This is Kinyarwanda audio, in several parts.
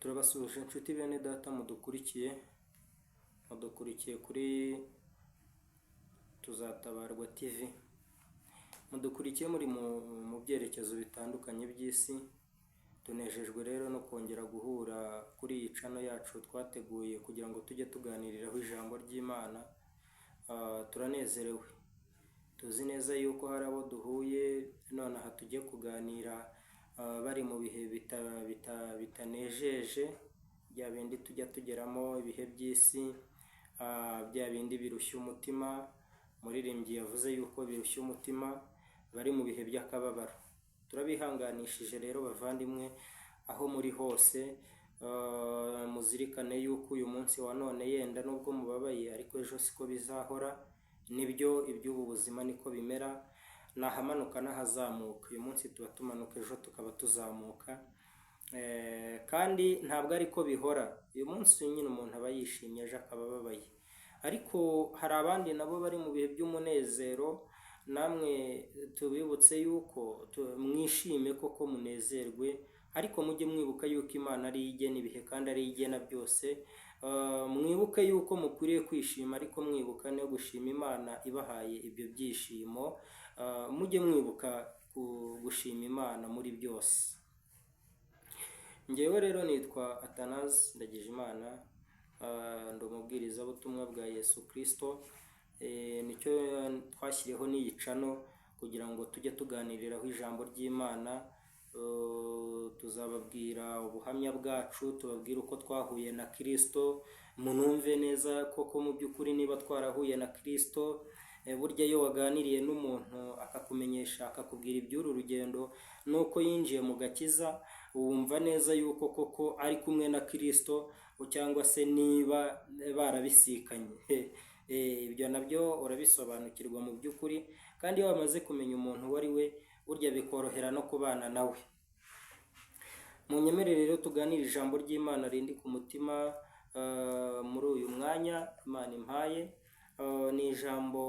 Turabasuhuje inshuti bene data mudukurikiye, mudukurikiye kuri Tuzatabarwa TV, mudukurikiye muri mu byerekezo bitandukanye by'isi. Tunejejwe rero no kongera guhura kuri iyi channel yacu twateguye kugira ngo tujye tuganiriraho ijambo ry'Imana. Turanezerewe, tuzi neza yuko hari abo duhuye nonaha tugiye kuganira bari mu bihe bitanejeje, bya bindi tujya tugeramo, ibihe by'isi, bya bindi birushya umutima. Umuririmbyi yavuze yuko birushya umutima, bari mu bihe by'akababaro. Turabihanganishije rero bavandimwe, aho muri hose, muzirikane yuko uyu munsi wa none yenda nubwo mubabaye, ariko ejo siko bizahora. Nibyo, iby'ubu buzima niko bimera, ni ahamanuka n'ahazamuka. Uyu munsi tuba tumanuka, ejo tukaba tuzamuka. Kandi ntabwo ariko bihora. Uyu munsi nyine umuntu aba yishimye, ejo akaba ababaye. Ariko hari abandi nabo bari mu bihe by'umunezero, namwe tubibutse yuko mwishime koko munezerwe, ariko mujye mwibuka yuko Imana ari yo igena ibihe kandi ari yo igena byose. Mwibuke yuko mukwiriye kwishima, ariko mwibuka no gushima Imana ibahaye ibyo byishimo. Mujye mwibuka gushima Imana muri byose. Ngewe rero nitwa Athanase Ndagijimana, ndi umubwirizabutumwa bwa Yesu Kristo. Nicyo twashyiriyeho n'iyi channel kugira ngo tujye tuganiriraho ijambo ry'Imana. Tuzababwira ubuhamya bwacu, tubabwire uko twahuye na Kristo, munumve neza koko mu by'ukuri niba twarahuye na Kristo. Burya iyo waganiriye n'umuntu akakumenyesha, akakubwira iby'uru rugendo n'uko yinjiye mu gakiza, wumva neza yuko koko ari kumwe na Kristo cyangwa se niba barabisikanye. Ibyo nabyo urabisobanukirwa mu by'ukuri, kandi iyo wamaze kumenya umuntu uwo ari we, burya bikorohera no kubana nawe. Munyemerere rero tuganire ijambo ry'Imana rindi ku mutima muri uyu mwanya Imana impaye. Ni ijambo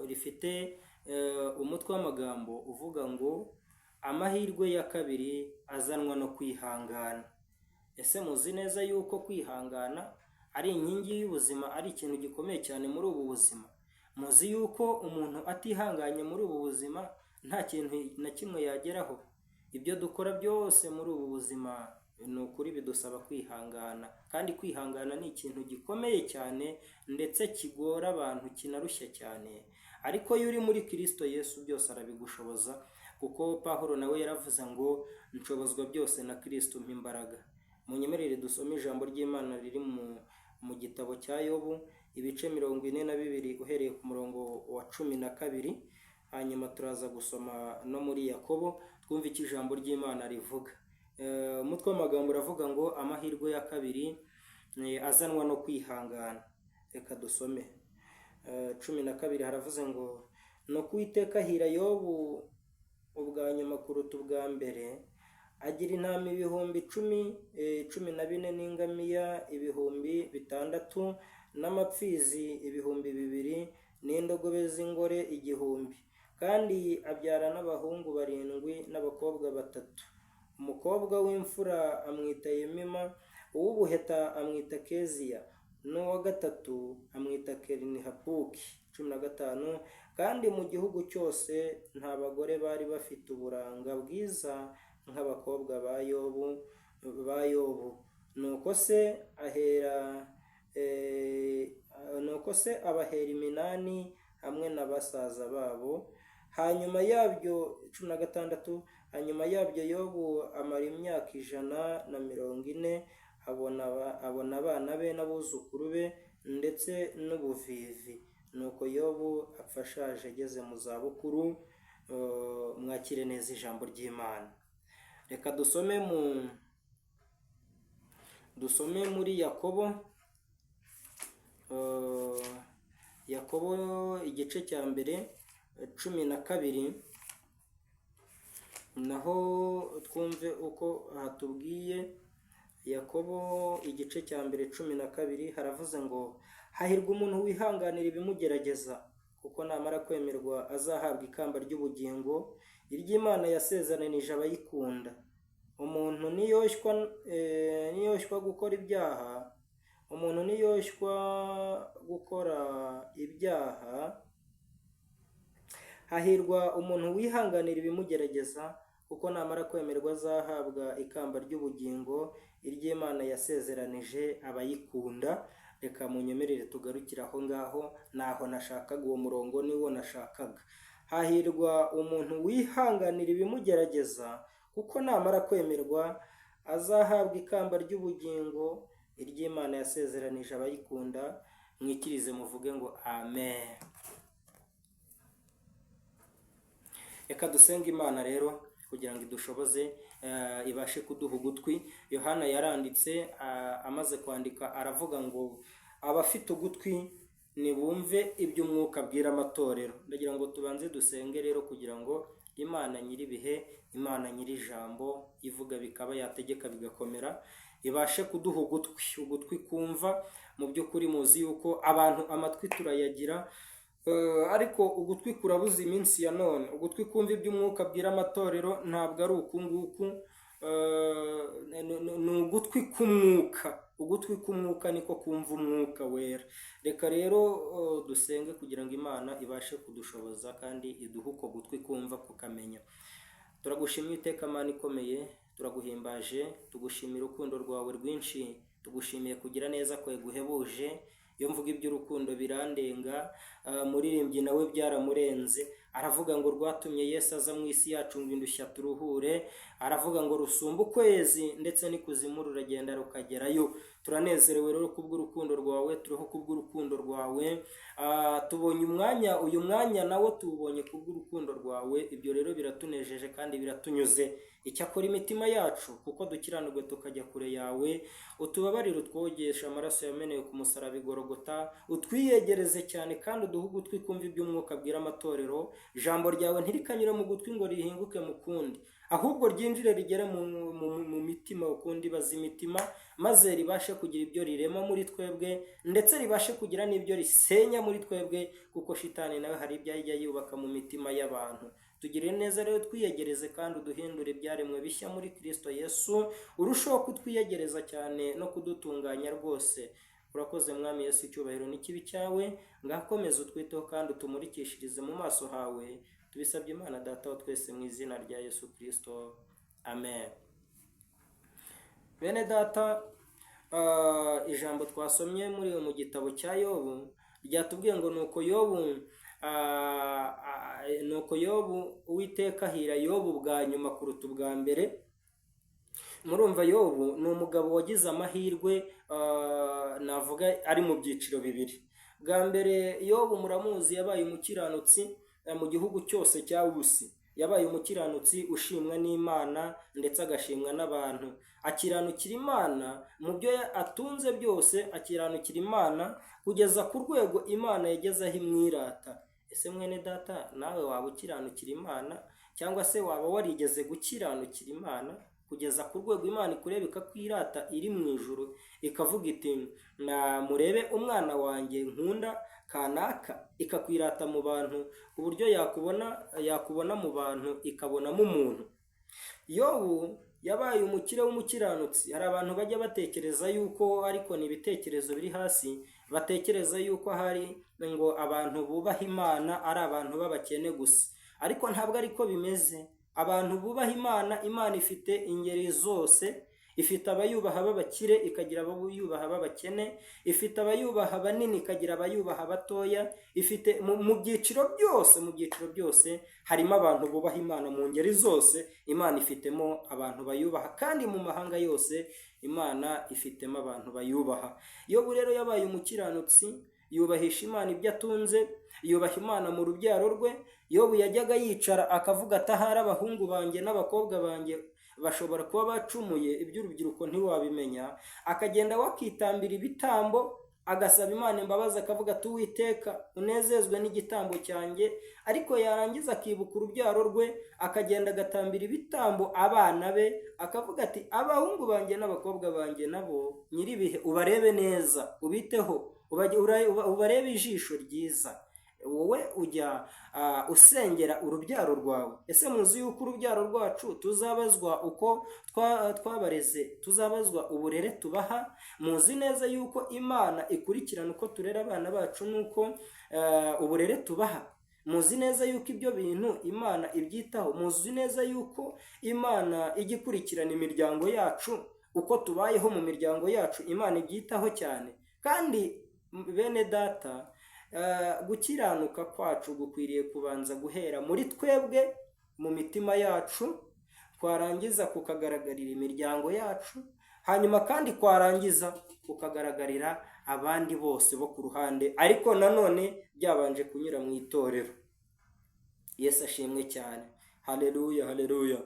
rifite umutwe w'amagambo uvuga ngo amahirwe ya kabiri azanwa no kwihangana. Ese muzi neza yuko kwihangana ari inkingi y'ubuzima, ari ikintu gikomeye cyane muri ubu buzima? Muzi yuko umuntu atihanganye muri ubu buzima nta kintu na kimwe yageraho? Ibyo dukora byose muri ubu buzima ni ukuri bidusaba kwihangana, kandi kwihangana ni ikintu gikomeye cyane ndetse kigora abantu, kinarushya cyane. Ariko iyo uri muri Kristo Yesu byose arabigushoboza, kuko Pawulo nawe yaravuze ngo nshobozwa byose na Kristo umpa imbaraga. Munyemerere dusome ijambo ry'Imana riri mu gitabo cya Yobu, ibice 42 uhereye ku murongo wa 12, hanyuma turaza gusoma no muri Yakobo, twumve icyo ijambo ry'Imana rivuga. Umutwe w'amagambo uravuga ngo amahirwe ya kabiri azanwa no kwihangana. Reka dusome. 12 haravuze ngo nuko Uwiteka ahira Yobu ubwa nyuma kuruta ubwa mbere, agira intama 10,000, 14 n'ingamiya 6000 n'amapfizi 2000 n'indogobe z'ingore 1000. Kandi abyara n'abahungu barindwi n'abakobwa batatu. Umukobwa w'imfura amwita Yemima, uw'ubuheta amwita Keziya, n'uwa gatatu amwita Kerinihapuki. 15. Kandi mu gihugu cyose nta bagore bari bafite uburanga bwiza nk'abakobwa ba Yobu. Nuko se abahera iminani hamwe na basaza babo. Hanyuma yabyo, 16, hanyuma yabyo Yobu amara imyaka 140, abona abana be n'abuzukuru be ndetse n'ubuvivi. Nuko Yobu apfa ashaje ageze mu zabukuru. Mwakire neza ijambo ry'Imana. Reka dusome muri Yakobo, Yakobo igice cya mbere 12, naho twumve uko hatubwiye. Yakobo igice cya mbere 12 haravuze ngo hahirwa umuntu wihanganira ibimugerageza, kuko namara kwemerwa azahabwa ikamba ry'ubugingo iry'Imana yasezeranije abayikunda. Umuntu Umuntu niyoshywa niyoshywa gukora ibyaha, umuntu niyoshywa gukora ibyaha, hahirwa umuntu wihanganira ibimugerageza, kuko namara kwemerwa azahabwa ikamba ry'ubugingo, iry'Imana yasezeranije abayikunda. Reka munyemerere tugarukire aho ngaho, naho nashakaga, uwo murongo niwo nashakaga. Hahirwa umuntu wihanganira ibimugerageza, kuko namara kwemerwa azahabwa ikamba ry'ubugingo, iry'Imana yasezeranije abayikunda. Mwikirize muvuge ngo amen. Reka dusenge Imana rero kugira ngo idushoboze, ibashe kuduha ugutwi. Yohana yaranditse, amaze kwandika aravuga ngo abafite ugutwi nibumve ibyo umwuka abwira amatorero. Ndagira ngo tubanze dusenge rero kugira ngo Imana nyir'ibihe, Imana nyir'ijambo, ivuga bikaba, yategeka bigakomera, ibashe kuduha ugutwi, ugutwi kumva. Mu by'ukuri muzi yuko abantu amatwi turayagira, ariko ugutwi kurabuze iminsi ya none. Ugutwi kumva ibyo umwuka abwira amatorero ntabwo ari uku nguku, ni ugutwi k'umwuka. Ugutwi k'umwuka niko kumva umwuka wera. Reka rero dusenge kugira ngo Imana ibashe kudushoboza kandi iduhe uko gutwi kumva kukamenya. Turagushimye iteka Mana ikomeye, turaguhimbaje, tugushimira urukundo rwawe rwinshi, tugushimiye kugira neza kwawe guhebuje. Iyo mvuga iby'urukundo birandenga. Muririmbyi nawe byaramurenze, aravuga ngo rwatumye Yesu aza mu isi yacu ngo indushya turuhure, aravuga ngo rusumba ukwezi ndetse n'ikuzimu ruragenda rukagerayo. Turanezerewe rero kubw'urukundo rwawe, turiho kubw'urukundo rwawe. Tubonye umwanya, uyu mwanya nawo tuwubonye kubw'urukundo rwawe. Ibyo rero biratunejeje kandi biratunyuze. Icyakora imitima yacu, kuko dukiranirwe tukajya kure yawe, utubabarire, utwogeshe amaraso yameneye ku musaraba i Golgotha, utwiyegereze cyane kandi uduhe ugutwi kumva ibyo umwuka abwira amatorero. Ijambo ryawe ntirikanyure mu gutwi ngo rihinguke mu kundi, ahubwo ryinjire rigere mu mitima ukundi baza imitima, maze ribashe kugira ibyo rirema muri twebwe, ndetse ribashe kugira n'ibyo risenya muri twebwe, kuko shitani nawe hari ibyo ajya yubaka mu mitima y'abantu. Tugirire neza rero, twiyegereze kandi uduhindure ibyaremwe bishya muri Kristo Yesu, urusheho kutwiyegereza cyane no kudutunganya rwose. Urakoze Mwami Yesu, icyubahiro n'ikibi cyawe. Ngakomeza utwiteho kandi utumurikishirize mu maso hawe. Tubisabye Imana Data wa twese mu izina rya Yesu Kristo, amen. Bene data, ijambo twasomye muri mu gitabo cya Yobu ryatubwiye ngo nuko Yobu Uwiteka ahira Yobu bwa nyuma kuruta ubwa mbere. Murumva Yobu ni umugabo wagize amahirwe, navuga ari mu byiciro bibiri. Bwa mbere Yobu muramuzi, yabaye umukiranutsi mu gihugu cyose cya Usi. Yabaye umukiranutsi ushimwa n'Imana ndetse agashimwa n'abantu. Akiranukira Imana mu byo atunze byose, akiranukira Imana kugeza ku rwego Imana yagezeho imwirata. Ese mwene data, nawe waba ukiranukira Imana, cyangwa se waba warigeze gukiranukira Imana kugeza ku rwego Imana ikureba ikakwirata iri mu ijuru, ikavuga iti na murebe umwana wanjye nkunda kanaka, ikakwirata mu bantu ku buryo yakubona mu bantu ikabonamo umuntu. Yobu yabaye umukire w'umukiranutsi. Hari abantu bajya batekereza yuko, ariko ni ibitekerezo biri hasi, batekereza yuko hari ngo abantu bubaha Imana ari abantu b'abakene gusa, ariko ntabwo ariko bimeze. Abantu bubaha Imana, Imana ifite ingeri zose, ifite abayubaha b'abakire, ikagira abayubaha b'abakene, ifite abayubaha banini, ikagira abayubaha batoya, ifite mu byiciro byose, mu byiciro byose harimo abantu bubaha Imana mu ngeri zose. Imana ifitemo abantu bayubaha, kandi mu mahanga yose Imana ifitemo abantu bayubaha. Yobu rero yabaye umukiranutsi, yubahisha Imana ibyo atunze, yubaha Imana mu rubyaro rwe. Yobu yajyaga yicara akavuga ati ahari abahungu banjye n'abakobwa banjye bashobora kuba bacumuye, iby'urubyiruko ntiwabimenya. Akagenda wakitambira ibitambo, agasaba Imana imbabazi, akavuga ati Uwiteka unezezwe n'igitambo cyanjye. Ariko yarangiza akibuka urubyaro rwe, akagenda agatambira ibitambo abana be, akavuga ati abahungu banjye n'abakobwa banjye nabo nyir'ibihe ubarebe neza, ubiteho, ubarebe ijisho ryiza. Wowe ujya usengera urubyaro rwawe? Ese muzi yuko urubyaro rwacu tuzabazwa uko twabareze, tuzabazwa uburere tubaha? Muzi neza yuko Imana ikurikirana uko turera abana bacu n'uko uburere tubaha? Muzi neza yuko ibyo bintu Imana ibyitaho? Muzi neza yuko Imana ijya ikurikirana imiryango yacu, uko tubayeho mu miryango yacu Imana ibyitaho cyane? Kandi bene data, gukiranuka kwacu gukwiriye kubanza guhera muri twebwe, mu mitima yacu, twarangiza kukagaragarira imiryango yacu, hanyuma kandi kwarangiza kukagaragarira abandi bose bo ku ruhande, ariko nanone byabanje kunyura mu itorero. Yesu ashimwe cyane. Haleluya, haleluya.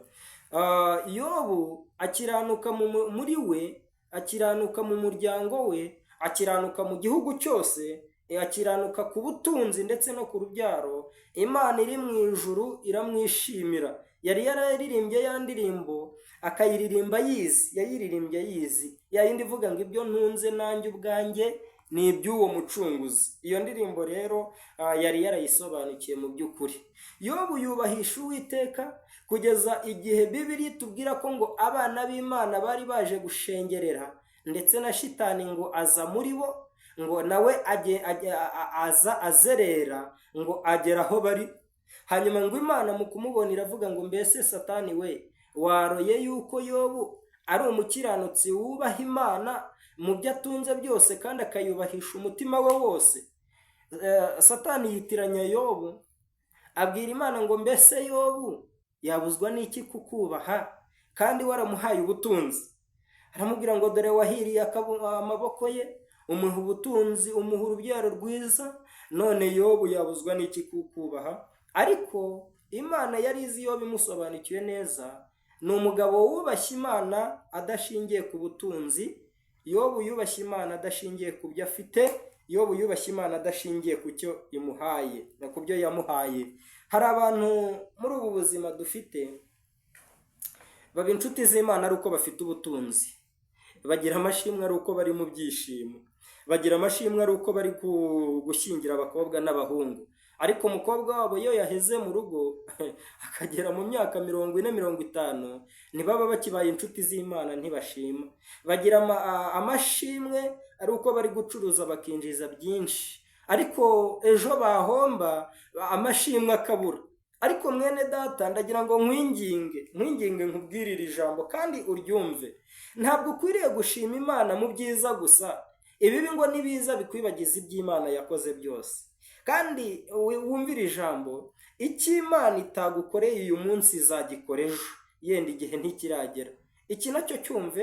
Yobu akiranuka muri we, akiranuka mu muryango we, akiranuka mu gihugu cyose, akiranuka ku butunzi ndetse no ku rubyaro. Imana iri mu ijuru iramwishimira. Yari yararirimbye ya ndirimbo, akayiririmba yizi, yayiririmbye yizi, ya yindi ivuga ngo ibyo ntunze nanjye ubwanjye ni iby'uwo mucunguzi. Iyo ndirimbo rero yari yarayisobanukiye mu by'ukuri. Yobu yubahisha Uwiteka kugeza igihe Bibiliya itubwira ko ngo abana b'Imana bari baje gushengerera, ndetse na shitani ngo aza muri bo, ngo nawe aza azerera ngo agera aho bari. Hanyuma ngo Imana mu kumubona iravuga ngo mbese Satani we, waroye yuko Yobu ari umukiranutsi wubaha Imana mu byo atunze byose kandi akayubahisha umutima we wose? Satani yitiranya Yobu, abwira Imana ngo mbese Yobu yabuzwa n'iki kukubaha kandi waramuhaye ubutunzi? Aramubwira ngo dore wahiriye amaboko ye, umuha ubutunzi, umuha urubyaro rwiza, none Yobu yabuzwa n'iki kukubaha? Ariko Imana yari izi Yobu, imusobanukiwe neza. Ni umugabo wubashye Imana adashingiye ku butunzi. Yobu yubashye Imana adashingiye ku byo afite. Yobu yubashye Imana adashingiye ku cyo imuhaye na ku byo yamuhaye. Hari abantu muri ubu buzima dufite baba inshuti z'Imana ari uko bafite ubutunzi, bagira amashimwe ari uko bari mu byishimo, bagira amashimwe ari uko bari gushyingira abakobwa n'abahungu. Ariko umukobwa wabo iyo yaheze mu rugo akagera mu myaka 40, 50, ntibaba bakibaye inshuti z'Imana, ntibashima. Bagira amashimwe ari uko bari gucuruza bakinjiza byinshi, ariko ejo bahomba amashimwe akabura. Ariko mwene data, ndagira ngo nkwinginge, nkwinginge nkubwirire ijambo kandi uryumve. Ntabwo ukwiriye gushima Imana mu byiza gusa. Ibibi ngo nibiza bikwibagiza iby'Imana yakoze byose. Kandi wumvire ijambo, icyo Imana itagukoreye uyu munsi izagikora ejo, yenda igihe ntikiragera. Iki nacyo cyumve,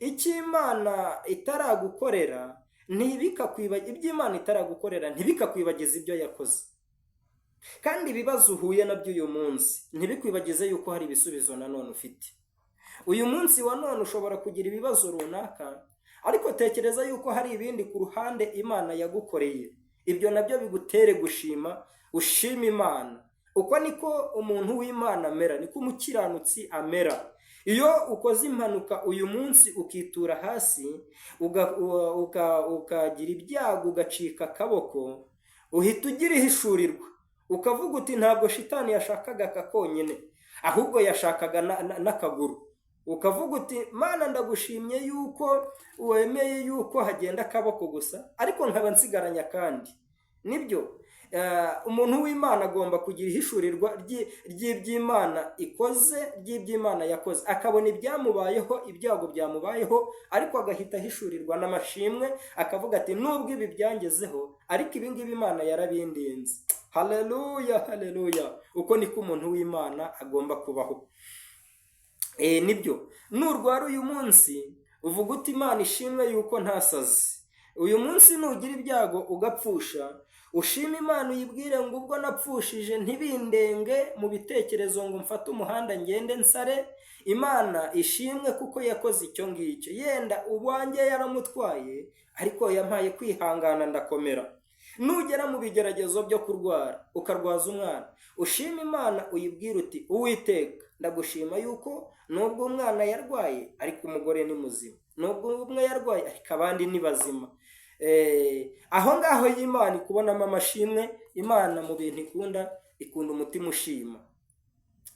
icyo Imana itaragukorera iby'Imana itaragukorera ntibikakwibagize ibyo yakoze. Kandi ibibazo uhuye nabyo uyu munsi ntibikwibagize yuko hari ibisubizo nanone ufite. Uyu munsi wa none ushobora kugira ibibazo runaka, ariko tekereza yuko hari ibindi ku ruhande Imana yagukoreye. Ibyo nabyo bigutere gushima, ushima Imana. Uko niko umuntu w'Imana amera, niko umukiranutsi amera. Iyo ukoze impanuka uyu munsi ukitura hasi, ukagira ibyago ugacika akaboko, uhita ugira ihishurirwa, ukavuga uti ntabwo shitani yashakaga aka konyine, ahubwo yashakaga n'akaguru. Ukavuga uti Mana ndagushimye yuko wemeye yuko hagenda akaboko gusa, ariko nkaba nsigaranye akandi. Nibyo, umuntu w'Imana agomba kugira ihishurirwa ry'iby'Imana ikoze, ry'iby'Imana yakoze, akabona ibyamubayeho, ibyago byamubayeho, ariko agahita ahishurirwa n'amashimwe, akavuga ati nubwo ibi byangezeho, ariko ibi ngibi Imana yarabindinze. Haleluya, haleluya. Uko niko umuntu w'Imana agomba kubaho. Nibyo, nurwara uyu munsi uvuga uti Imana ishimwe yuko ntasazi. Uyu munsi nugira ibyago ugapfusha, ushima Imana uyibwire ngo ubwo napfushije ntibindenge mu bitekerezo ngo mfate umuhanda ngende nsare. Imana ishimwe kuko yakoze icyo ngicyo. Yenda uwanjye yaramutwaye, ariko yampaye kwihangana ndakomera. Nugera mu bigeragezo byo kurwara ukarwaza umwana, ushima Imana uyibwire uti Uwiteka ndagushima yuko nubwo umwana yarwaye ariko umugore ni muzima, nubwo umwe yarwaye ariko abandi ni bazima. Aho ngaho y'Imana ikubonamo amashimwe. Imana mu bintu ikunda, ikunda umutima ushima.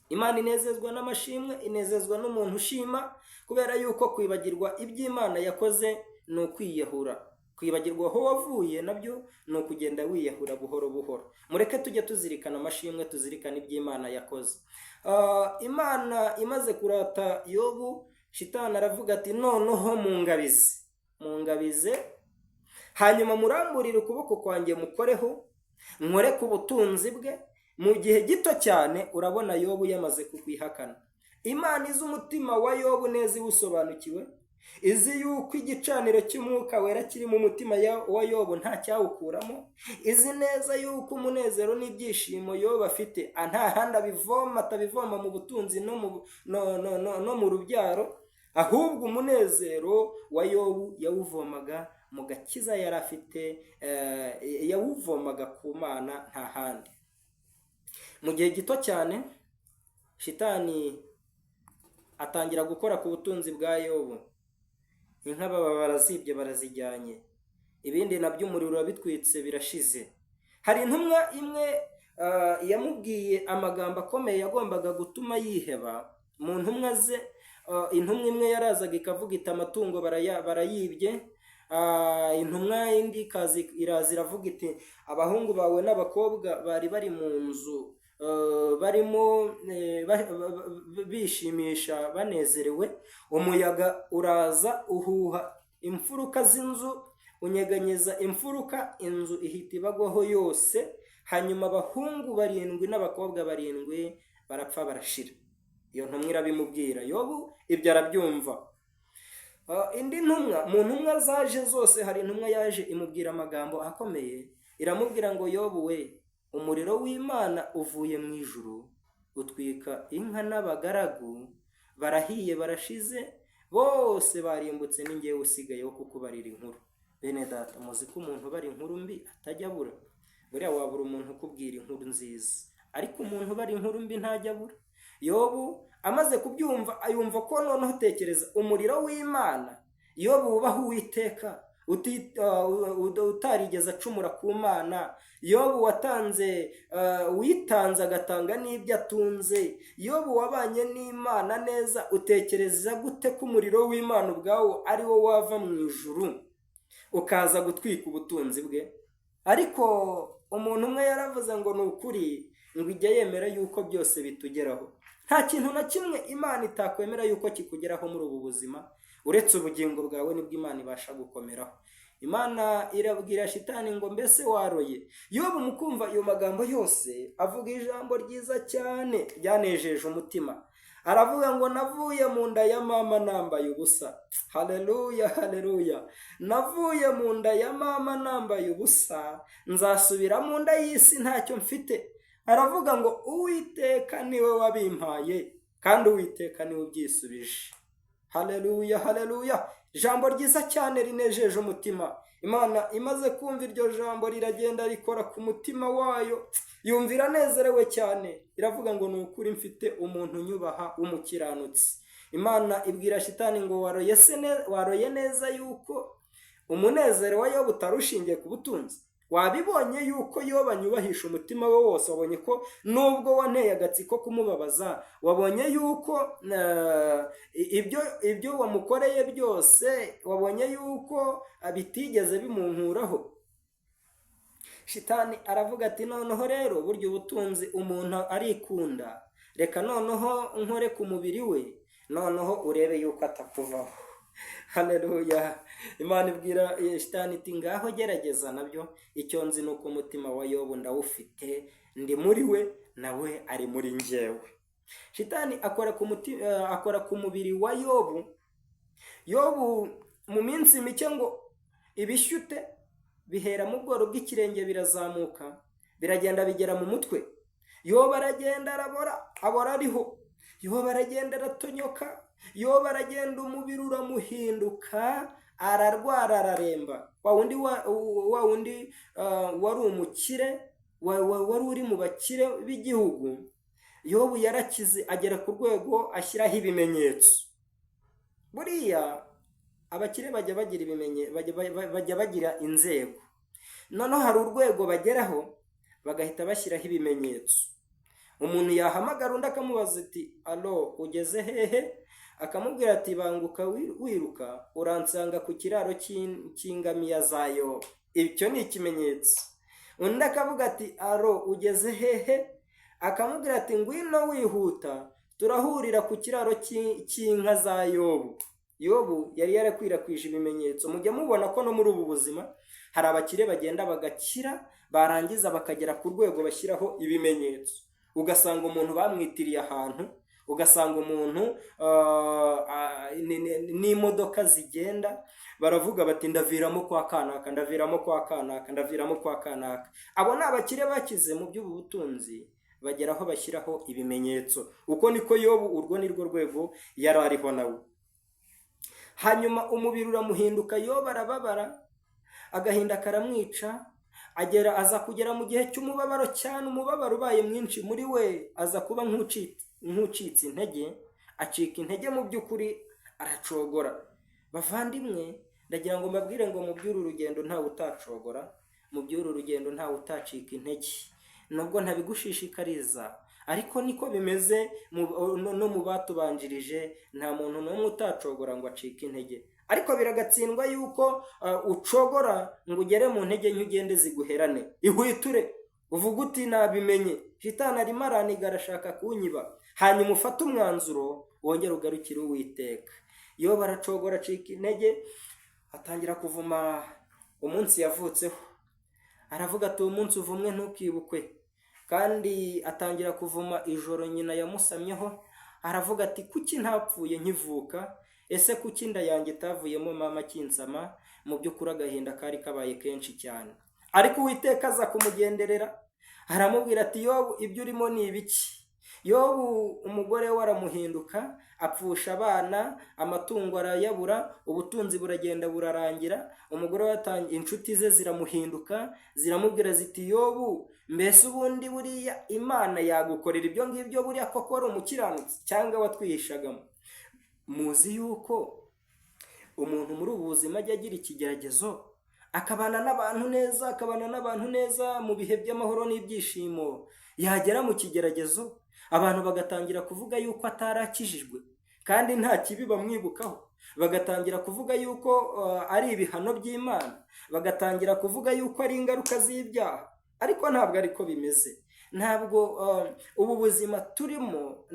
Imana inezezwa n'amashimwe, inezezwa n'umuntu ushima, kubera yuko kwibagirwa iby'Imana yakoze ni ukwiyahura. Kwibagirwa aho wavuye nabyo ni ukugenda wiyahura buhoro buhoro. Mureke tujye tuzirikana amashimwe, tuzirikane iby'Imana yakoze. Imana imaze kurata Yobu, Shitani aravuga ati: "Noneho mungabize, mungabize, hanyuma muramburire ukuboko kwanjye mukoreho, nkore ku butunzi bwe." Mu gihe gito cyane urabona Yobu yamaze kukwihakana. Imana izi umutima wa Yobu neza, iwusobanukiwe, izi yuko igicaniro cy'Umwuka Wera kiri mu mutima wa Yobu nta cyawukuramo, izi neza yuko umunezero n'ibyishimo Yobu afite nta handi abivoma, atabivoma mu butunzi no mu rubyaro, ahubwo umunezero wa Yobu yawuvomaga mu gakiza yari afite, yawuvomaga ku Mana, nta handi. Mu gihe gito cyane Shitani atangira gukora ku butunzi bwa Yobu. Inka baba barazibye, barazijyanye, ibindi nabyo umuriro urabitwitse, birashize. Hari intumwa imwe yamubwiye amagambo akomeye yagombaga gutuma yiheba. Mu ntumwa ze, intumwa imwe yarazaga ikavuga iti: "Amatungo barayibye." Intumwa indi ikaza, iraza iravuga iti: "Abahungu bawe n'abakobwa bari bari mu nzu, barimo bishimisha, banezerewe, umuyaga uraza uhuha imfuruka z'inzu, unyeganyeza imfuruka, inzu ihita ibagwaho yose, hanyuma abahungu barindwi n'abakobwa barindwi barapfa, barashira." Iyo ntumwa irabimubwira. Yobu ibyo arabyumva. Indi ntumwa, mu ntumwa zaje zose, hari intumwa yaje imubwira amagambo akomeye, iramubwira ngo: "Yobu we, umuriro w'Imana uvuye mu ijuru utwika inka n'abagaragu, barahiye, barashize, bose barimbutse, ni njyewe usigaye wo kukubarira inkuru." Bene data, muzi ko umuntu ubara inkuru mbi atajya abura. Buriya wabura umuntu ukubwira inkuru nziza, ariko umuntu ubara inkuru mbi ntajya abura. Yobu amaze kubyumva, ayumva ko noneho, utekereza umuriro w'Imana, Yobu wubaha Uwiteka, utarigeze acumura ku Mana, Yobu watanze, witanze agatanga n'ibyo atunze, Yobu wabanye n'Imana neza, utekereza gute ko umuriro w'Imana ubwawo ari wo wava mu ijuru ukaza gutwika ubutunzi bwe? Ariko umuntu umwe yaravuze ngo: "Ni ukuri ngo ijya yemera yuko byose bitugeraho." Nta kintu na kimwe Imana itakwemera yuko kikugeraho muri ubu buzima, uretse ubugingo bwawe nibwo Imana ibasha gukomeraho. Imana irabwira Shitani ngo: "Mbese waroye?" Yobu mu kumva ayo magambo yose, avuga ijambo ryiza cyane ryanejeje umutima. Aravuga ngo: "Navuye mu nda ya mama nambaye ubusa." Haleluya, haleluya! "Navuye mu nda ya mama nambaye ubusa, nzasubira mu nda y'isi ntacyo mfite." Aravuga ngo: "Uwiteka niwe wabimpaye, kandi Uwiteka niwe ubyisubije." Haleluya, haleluya! Ijambo ryiza cyane rinejeje umutima. Imana imaze kumva iryo jambo, riragenda rikora ku mutima wayo, yumva iranezerewe cyane, iravuga ngo: "Ni ukuri mfite umuntu unyubaha w'umukiranutsi." Imana ibwira Shitani ngo: "Waroye se waroye neza yuko umunezero wa Yobu utari ushingiye ku butunzi? Wabibonye yuko Yobu anyubahisha umutima we wose? Wabonye ko nubwo wanteye agatsiko kumubabaza, wabonye yuko ibyo wamukoreye byose, wabonye yuko bitigeze bimunkuraho?" Shitani aravuga ati: "Noneho rero burya ubutunzi umuntu arikunda, reka noneho nkore ku mubiri we, noneho urebe yuko atakuvaho." Haleluya! Imana ibwira Shitani iti: "Ngaho gerageza nabyo, icyo nzi ni uko umutima wa Yobu ndawufite, ndi muri we, nawe ari muri njyewe." Shitani akora ku mubiri wa Yobu. Yobu mu minsi mike ngo ibishyute bihera mu bworo bw'ikirenge, birazamuka, biragenda bigera mu mutwe. Yobu aragenda arabora, abora ariho. Yobu aragenda aratonyoka. Yobu aragenda, umubiri uramuhinduka, ararwara, araremba. Wa wundi wari umukire, wari uri mu bakire b'igihugu, Yobu yarakize, agera ku rwego ashyiraho ibimenyetso. Buriya Abakire bajya bagira ibimenye, bajya bagira inzego. Noneho hari urwego bageraho bagahita bashyiraho ibimenyetso. Umuntu yahamagara undi akamubaza ati: "Alo, ugeze hehe?" Akamubwira ati: "Banguka wiruka uransanga ku kiraro cy'ingamiya za Yobu." Icyo ni ikimenyetso. Undi akavuga ati: "Alo, ugeze hehe?" Akamubwira ati: "Ngwino wihuta, turahurira ku kiraro cy'inka za Yobu." Yobu yari yarakwirakwije ibimenyetso. Mujya mubona ko no muri ubu buzima hari abakire bagenda bagakira, barangiza bakagera ku rwego bashyiraho ibimenyetso. Ugasanga umuntu bamwitiriye ahantu, ugasanga umuntu n'imodoka zigenda baravuga bati: "Ndaviramo kwa kanaka, ndaviramo kwa kanaka, ndaviramo kwa kanaka." Abo ni abakire bakize mu by'ubu butunzi, bagera aho bashyiraho ibimenyetso. Uko niko Yobu, urwo ni rwo rwego yari ariho nawe. Hanyuma umubiri uramuhinduka, Yobu arababara, agahinda karamwica, agera aza kugera mu gihe cy'umubabaro cyane. Umubabaro ubaye mwinshi muri we, aza kuba nk'ucitse intege, acika intege mu by'ukuri, aracogora. Bavandimwe, ndagira ngo mbabwire ngo mu by'uru rugendo ntawe utacogora, mu by'uru rugendo ntawe utacika intege. Nubwo ntabigushishikariza, ariko niko bimeze. No mu batubanjirije nta muntu n'umwe utacogora ngo acike intege. Ariko biragatsindwa yuko ucogora ngo ugere mu ntege nke, ugende ziguherane. Ihwiture, uvuge uti: "Nabimenye, shitani arimo araniga, arashaka kunyiba." Hanyuma ufate umwanzuro, wongere ugarukire Uwiteka. Iyo baracogora, acika intege, atangira kuvuma umunsi yavutseho. Aravuga ati: "Uwo munsi uvumwe, ntukibukwe." Kandi atangira kuvuma ijoro nyina yamusamyeho. Aravuga ati: "Kuki ntapfuye nkivuka? Ese kuki inda yanjye itavuyemo mama akinsama?" Mu by'ukuri agahinda kari kabaye kenshi cyane. Ariko Uwiteka aza kumugenderera, aramubwira ati: "Yobu, ibyo urimo ni ibiki?" Yobu umugore we aramuhinduka, apfusha abana, amatungo arayabura, ubutunzi buragenda burarangira. Umugore we, inshuti ze ziramuhinduka, ziramubwira ziti: "Yobu, mbese ubundi buriya Imana yagukorera ibyo ngibyo? Buriya koko wari umukiranutsi cyangwa watwihishagamo?" Muzi yuko umuntu muri ubu buzima ajya agira ikigeragezo, akabana n'abantu neza, akabana n'abantu neza mu bihe by'amahoro n'ibyishimo, yagera mu kigeragezo abantu bagatangira kuvuga yuko atarakijijwe kandi nta kibi bamwibukaho, bagatangira kuvuga yuko ari ibihano by'Imana, bagatangira kuvuga yuko ari ingaruka z'ibyaha. Ariko ntabwo ariko bimeze. Ntabwo ubu buzima turimo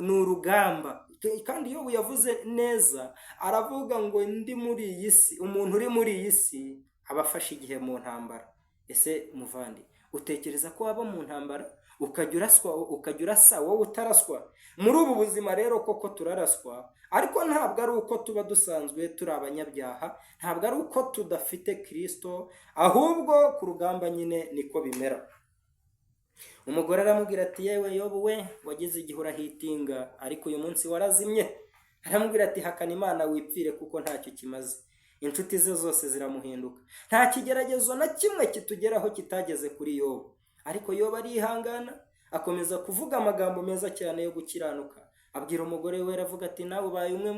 ni urugamba. Kandi iyo yavuze neza, aravuga ngo: "Ndi muri iyi si." Umuntu uri muri iyi si aba afashe igihe mu ntambara. Ese muvandi, utekereza ko waba mu ntambara ukajya uraswa, ukajya urasa wowe utaraswa? Muri ubu buzima rero koko turaraswa, ariko ntabwo ari uko tuba dusanzwe turi abanyabyaha, ntabwo ari uko tudafite Kirisito, ahubwo ku rugamba nyine niko bimera. Umugore aramubwira ati: "Yewe Yobu we, wagize igihe urahitinga, ariko uyu munsi warazimye." Aramubwira ati: "Hakana Imana wipfire, kuko ntacyo kimaze." Inshuti ze zose ziramuhinduka. Nta kigeragezo na kimwe kitugeraho kitageze kuri Yobu. Ariko Yobu arihangana, akomeza kuvuga amagambo meza cyane yo gukiranuka. Abwira umugore we, aravuga ati: "Nawe ubaye umwe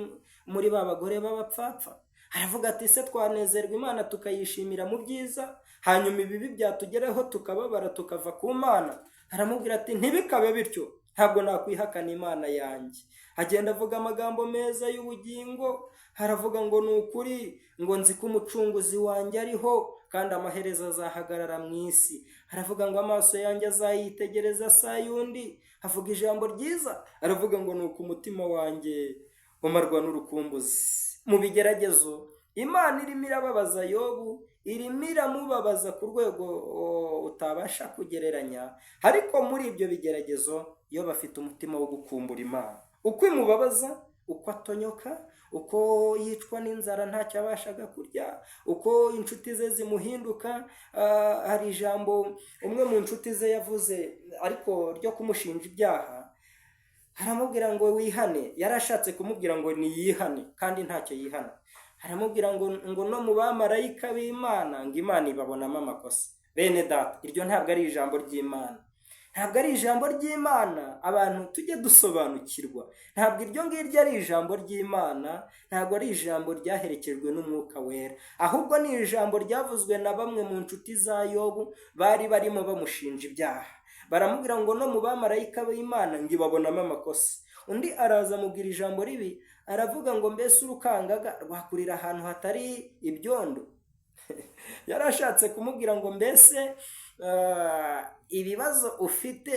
muri ba bagore b'abapfapfa." Aravuga ati: "Se twanezerwa Imana tukayishimira mu byiza, hanyuma ibibi byatugeraho tukababara, tukava ku Mana?" Aramubwira ati: "Ntibikabe bityo, ntabwo nakwihakana Imana yanjye." Agenda avuga amagambo meza y'ubugingo. Aravuga ngo: "Ni ukuri ngo nzi ko Umucunguzi wanjye ariho, kandi amaherezo azahagarara mu isi." Aravuga ngo: "Amaso yanjye azayitegereza saa y'undi." Avuga ijambo ryiza, aravuga ngo: "Ni uko umutima wanjye umarwa n'urukumbuzi." Mu bigeragezo Imana irimo irababaza Yobu, irimo iramubabaza ku rwego utabasha kugereranya. Ariko muri ibyo bigeragezo iyo bafite umutima wo gukumbura Imana, uko imubabaza, uko atonyoka, uko yicwa n'inzara ntacyo abashaga kurya, uko inshuti ze zimuhinduka. Hari ijambo umwe mu nshuti ze yavuze ariko ryo kumushinja ibyaha. Aramubwira ngo wihane. Yari ashatse kumubwira ngo niyihane kandi ntacyo yihana. Aramubwira ngo no mu bamarayika b'Imana ngo Imana ibabonamo amakosa. Bene data, iryo ntabwo ari ijambo ry'Imana. Ntabwo ari ijambo ry'Imana. Abantu tujye dusobanukirwa, ntabwo iryo ngiryo ari ijambo ry'Imana, ntabwo ari ijambo ryaherekejwe n'Umwuka Wera, ahubwo ni ijambo ryavuzwe na bamwe mu nshuti za Yobu bari barimo bamushinja ibyaha. Baramubwira ngo no mu bamarayika b'Imana ngo ibabonamo amakosa. Undi araza amubwira ijambo ribi, aravuga ngo mbese urukangaga rwakurira ahantu hatari ibyondo? Yari ashatse kumubwira ngo mbese ibibazo ufite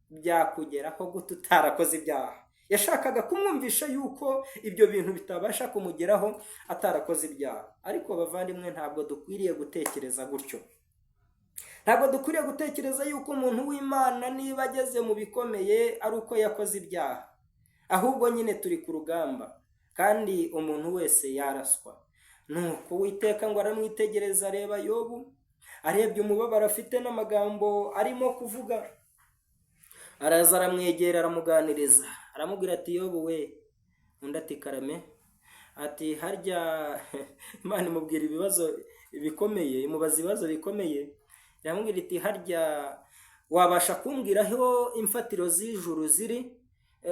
byakugeraho gute utarakoze ibyaha? Yashakaga kumwumvisha yuko ibyo bintu bitabasha kumugeraho atarakoze ibyaha. Ariko bavandimwe, ntabwo dukwiriye gutekereza gutyo. Ntabwo dukwiriye gutekereza yuko umuntu w'Imana niba ageze mu bikomeye ari uko yakoze ibyaha. Ahubwo nyine turi ku rugamba, kandi umuntu wese yaraswa. Nuko Uwiteka ngo aramwitegereza, areba Yobu, arebye umubabaro afite n'amagambo arimo kuvuga, araza aramwegera, aramuganiriza, aramubwira ati: "Yobu we." Undi ati: "Karame." Ati: "Harya." Imana imubwira ibibazo bikomeye, imubaza ibibazo bikomeye, iramubwira iti: "Harya wabasha kumbwira aho imfatiro z'ijuru ziri,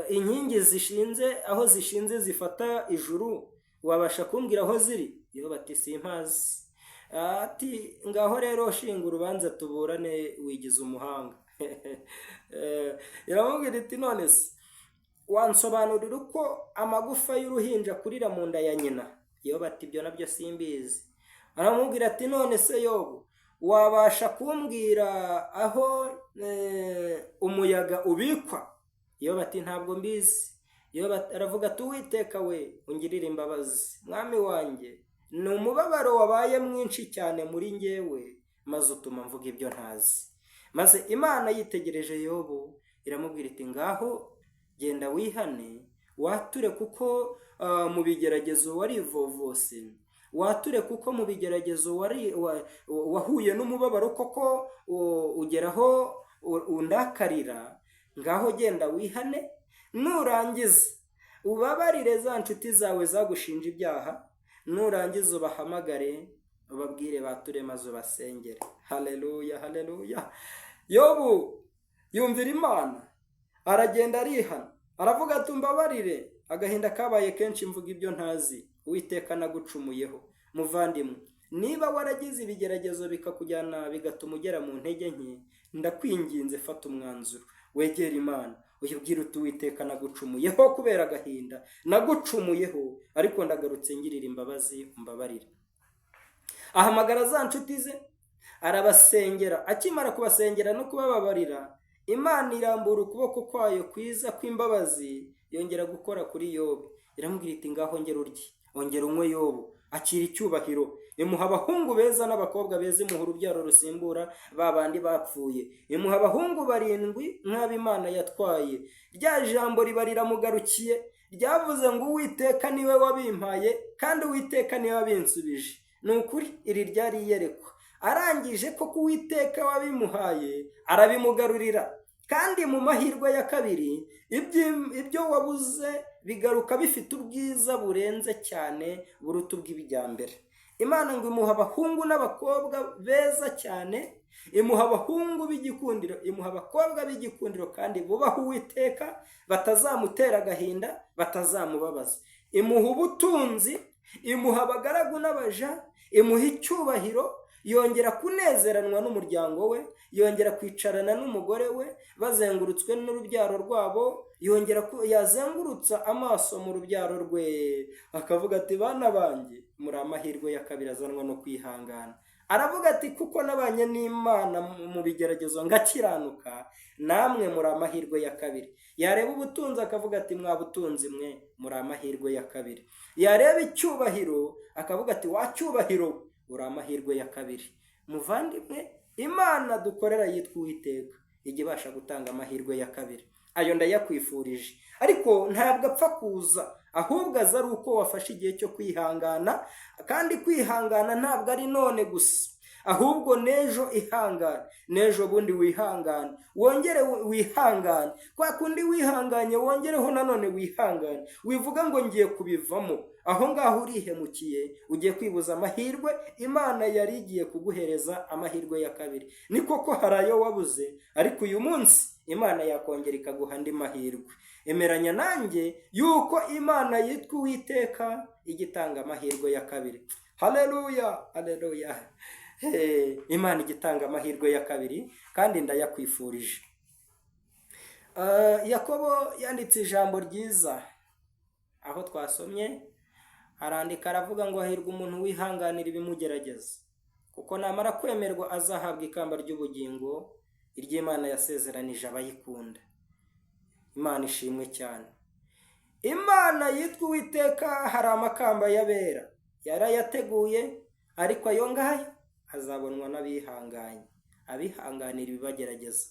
inkingi zishinze, aho zishinze zifata ijuru, wabasha kumbwira aho ziri?" Yobu ati: "Simpazi." Ati: "Ngaho rero shinga urubanza tuburane, wigize umuhanga." Iramubwira iti: "None se wansobanurira uko amagufa y'uruhinja akurira mu nda ya nyina?" Yobu ati: "Ibyo nabyo simbizi." Aramubwira ati: "None se Yobu, wabasha kumbwira aho umuyaga ubikwa?" Yobu ati: "Ntabwo mbizi." Yobu aravuga ati: "Uwiteka we, ungirire imbabazi, mwami wanjye, ni umubabaro wabaye mwinshi cyane muri njyewe, maze utuma mvuga ibyo ntazi." Maze Imana yitegereje Yobu, iramubwira iti: "Ngaho genda wihane, wature kuko mu bigeragezo warivovose, wature kuko mu bigeragezo wahuye n'umubabaro koko, ugeraho undakarira. Ngaho genda wihane, nurangiza ubabarire za nshuti zawe zagushinja ibyaha, nurangiza ubahamagare, ubabwire bature, maze ubasengere." Haleluya, haleluya! Yobu yumvira Imana, aragenda arihana, aravuga ati: "Umbabarire, agahinda kabaye kenshi, mvuga ibyo ntazi. Uwiteka, nagucumuyeho." Muvandimwe, niba waragize ibigeragezo bikakujyana, bigatuma ugera mu ntege nke, ndakwinginze, fata umwanzuro wegera Imana, uyibwire uti: "Uwiteka, nagucumuyeho kubera agahinda, nagucumuyeho, ariko ndagarutse, ngirira imbabazi, umbabarire." Ahamagara za nshuti ze, arabasengera. Akimara kubasengera no kubababarira, Imana irambura ukuboko kwayo kwiza kw'imbabazi, yongera gukora kuri Yobu, iramubwira iti: "Ngaho ongera urye, ongera unywe, Yobu, akira icyubahiro." Imuha abahungu beza n'abakobwa beza, imuha urubyaro rusimbura ba bandi bapfuye, imuha abahungu barindwi nk'ab'Imana yatwaye. Rya jambo riba riramugarukiye, ryavuze ngo: "Uwiteka niwe wabimpaye, kandi Uwiteka niwe wabinsubije." Ni ukuri iri ryari iyerekwa. Arangije koko Uwiteka wabimuhaye arabimugarurira, kandi mu mahirwe ya kabiri ibyo wabuze bigaruka bifite ubwiza burenze cyane, buruta ubw'ibijyambere. Imana ngo imuha abahungu n'abakobwa beza cyane, imuha abahungu b'igikundiro, imuha abakobwa b'igikundiro, kandi bubaha Uwiteka, batazamutera agahinda, batazamubabaza. Imuha ubutunzi, imuha abagaragu n'abaja, imuha icyubahiro, yongera kunezeranwa n'umuryango we, yongera kwicarana n'umugore we bazengurutswe n'urubyaro rwabo, yongera yazengurutsa amaso mu rubyaro rwe, akavuga ati: "Bana banjye, muri amahirwe ya kabiri azanwa no kwihangana." Aravuga ati: "Kuko nabanye n'Imana mu bigeragezo ngakiranuka, namwe muri amahirwe ya kabiri." Yareba ubutunzi akavuga ati: "Mwa butunzi mwe, muri amahirwe ya kabiri." Yareba icyubahiro akavuga ati: "Wa cyubahiro, uri amahirwe ya kabiri." Muvandimwe, Imana dukorera yitwa Uwiteka ijya ibasha gutanga amahirwe ya kabiri. Ayo ndayakwifurije, ariko ntabwo apfa kuza, ahubwo aza ari uko wafashe igihe cyo kwihangana. Kandi kwihangana ntabwo ari none gusa. Ahubwo n'ejo ihangane, n'ejo bundi wihangane, wongere wihangane, kwa kundi wihanganye wongereho nanone wihangane. Wivuga ngo ngiye kubivamo, aho ngaho urihemukiye, ugiye kwibuza amahirwe Imana yari igiye kuguhereza amahirwe ya kabiri. Ni koko hari ayo wabuze, ariko uyu munsi Imana yakongera ikaguha andi mahirwe. Emeranya nanjye yuko Imana yitwa Uwiteka ijya itanga amahirwe ya kabiri. Haleluya, haleluya. Imana ijya itanga amahirwe ya kabiri kandi ndayakwifurije. Yakobo yanditse ijambo ryiza aho twasomye, arandika aravuga ngo hahirwa umuntu wihanganira ibimugerageza, kuko namara kwemerwa azahabwa ikamba ry'ubugingo iry'Imana yasezeranije abayikunda. Imana ishimwe cyane. Imana yitwa Uwiteka hari amakamba y'abera yarayateguye, ariko ayo ngayo azabonwa n'abihanganye, abihanganira ibibagerageza,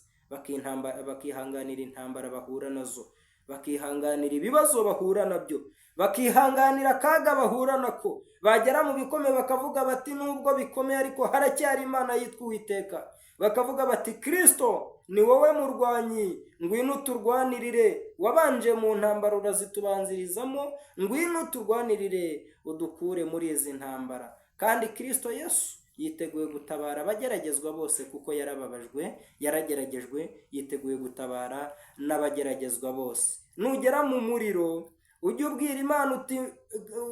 bakihanganira intambara bahura nazo, bakihanganira ibibazo bahura nabyo, bakihanganira akaga bahura nako, bagera mu bikomeye bakavuga bati nubwo bikomeye ariko haracyari Imana yitwa Uwiteka. Bakavuga bati Kristo ni wowe murwanyi, ngwino uturwanirire, wabanje mu ntambara urazitubanzirizamo, ngwino uturwanirire udukure muri izi ntambara. Kandi Kristo Yesu yiteguye gutabara abageragezwa bose, kuko yarababajwe, yarageragejwe, yiteguye gutabara n'abageragezwa bose. Nugera mu muriro ujye ubwira Imana uti,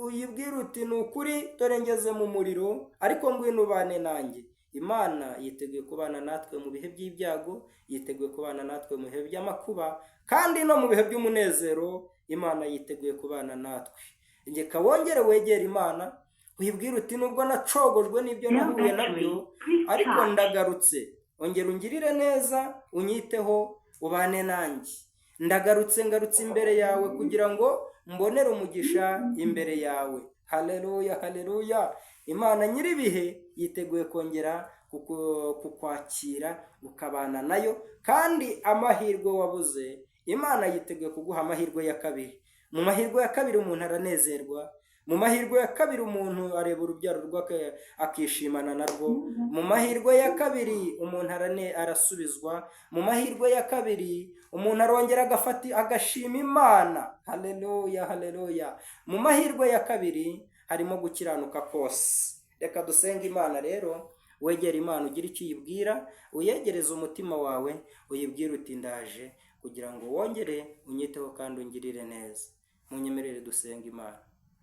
uyibwire uti ni ukuri dore ngeze mu muriro, ariko ngwino ubane nanjye. Imana yiteguye kubana natwe mu bihe by'ibyago, yiteguye kubana natwe mu bihe by'amakuba, kandi no mu bihe by'umunezero Imana yiteguye kubana natwe. Reka wongere wegere Imana, uyibwire uti nubwo nacogojwe n'ibyo nahuye nabyo, ariko ndagarutse, ongera ungirire neza, unyiteho, ubane nanjye. Ndagarutse, ngarutse imbere yawe kugira ngo mbonere umugisha imbere yawe. Haleluya, haleluya. Imana nyir'ibihe yiteguye kongera kukwakira ukabana nayo, kandi amahirwe wabuze Imana yiteguye kuguha amahirwe ya kabiri. Mu mahirwe ya kabiri umuntu aranezerwa, mu mahirwe ya kabiri umuntu areba urubyaro rwe akishimana narwo, mu mahirwe ya kabiri umuntu arasubizwa, mu mahirwe ya kabiri umuntu arongera agafata agashima Imana. Haleluya, haleluya. Mu mahirwe ya kabiri harimo gukiranuka kose. Reka dusenge Imana rero, wegere Imana ugire icyo uyibwira, uyegereze umutima wawe, uyibwire uti ndaje kugira ngo wongere unyiteho kandi ungirire neza. Munyemerere dusenge Imana.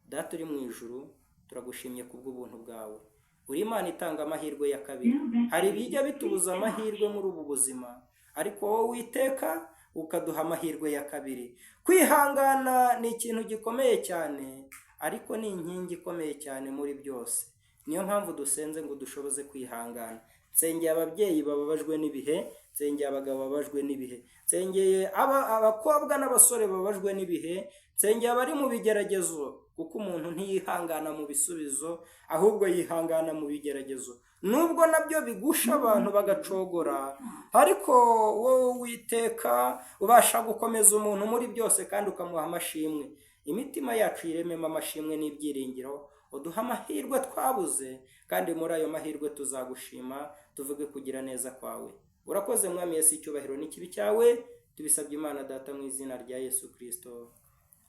Data uri mu ijuru, turagushimye kubw'ubuntu bwawe. Uri Imana itanga amahirwe ya kabiri. Hari ibijya bitubuza amahirwe muri ubu buzima, ariko wowe Uwiteka ukaduha amahirwe ya kabiri. Kwihangana ni ikintu gikomeye cyane, ariko ni inkingi ikomeye cyane muri byose. Niyo mpamvu dusenze ngo dushoboze kwihangana. Nsengeye ababyeyi bababajwe n'ibihe, nsengeye abagabo bababajwe n'ibihe, nsengeye abakobwa n'abasore bababajwe n'ibihe, nsengeye abari mu bigeragezo, kuko umuntu ntiyihangana mu bisubizo, ahubwo yihangana mu bigeragezo. Nubwo nabyo bigusha abantu bagacogora, ariko wowe Uwiteka ubasha gukomeza umuntu muri byose kandi ukamuha amashimwe. Imitima yacu yirememo amashimwe n'ibyiringiro, uduha amahirwe twabuze, kandi muri ayo mahirwe tuzagushima, tuvuge kugira neza kwawe. Urakoze Mwami Yesu, icyubahiro n'ikibi cyawe, tubisabye Imana Data mu izina rya Yesu Kristo.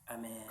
Amen.